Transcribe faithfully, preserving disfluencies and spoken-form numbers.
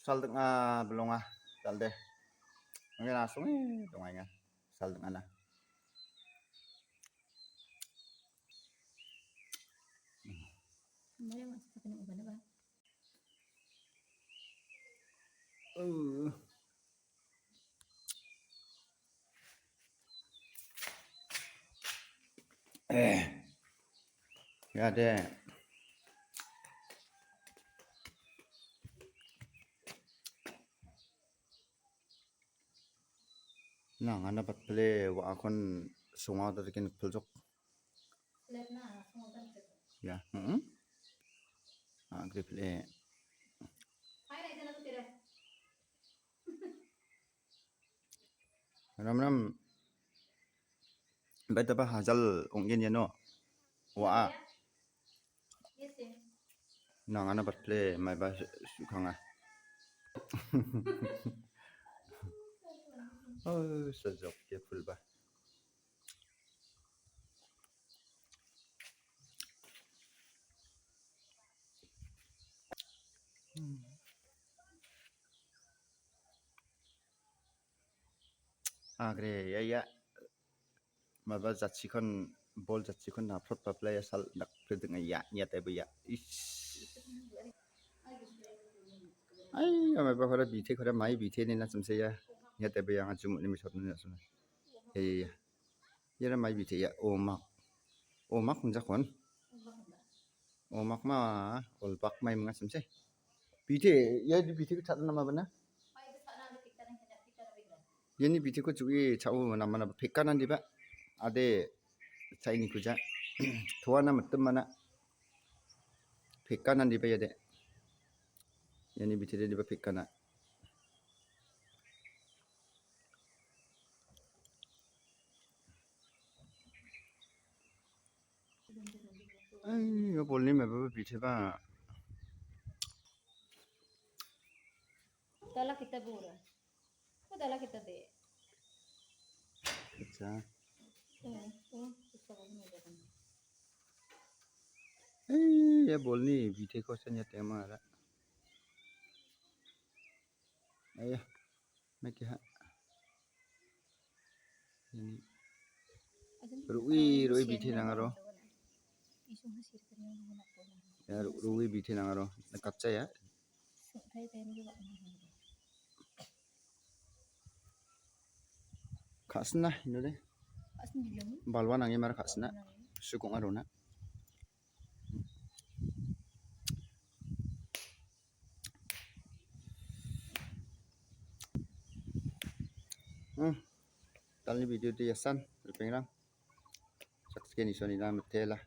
Sal ding·a, bilonga, salde. Angena asonge dongaenga, sal ding·ana. Kembali masuk ke dalam oven, Abah. Uh. Eh. Ya deh. Nang ana pat pele wa akon songa ta tikin peljok. Ya, hmm. Ah, grip le. Ram ram. Baita ba hajal ong·gen iano. Wa. Nang ana batle maiba su-, sukanga. Oh, sajok ya pulba. Hmm. Agre, ya, ya. Maba jatchikon, bol jatchikon naprot baple ya sal dak predeng ya, ya tebo ya. Is. Ai, maba kora bite kora mai bite ni na chumse ya. Ya tebo ya ngajum ni misot ni na chumse. Ya, ya, ya. Yara mai bite ya, omak. Omak hunjakon. Omak ma, olbak mai manga chumse. Bite, ya di bite ko chatna ma bana? Yani bite ko chui chau mana mana pekana diba. Ade, chai ni kuja. Tuana matem mana. Pekana diba ya de. Yani bite de diba pekana. Ai, yo bolni meba bitheba. Dala kita bura. Ko dala kita de. Acha. Eh, eh, kita ko ni de. Ai, ya bolni bithe ko sanya tema ra. Ayo. Naki ha. Ini. Ru'i, ru'i bithe nangaro. Ya, ru-, ru'i bithe nangaro. Nakatcha ya. Kasna, ino de. Balwa nangi mar kasna. Sukong arona. Hmm. Dalni video de yasan, ripengrang. Saksikan isoni na metela.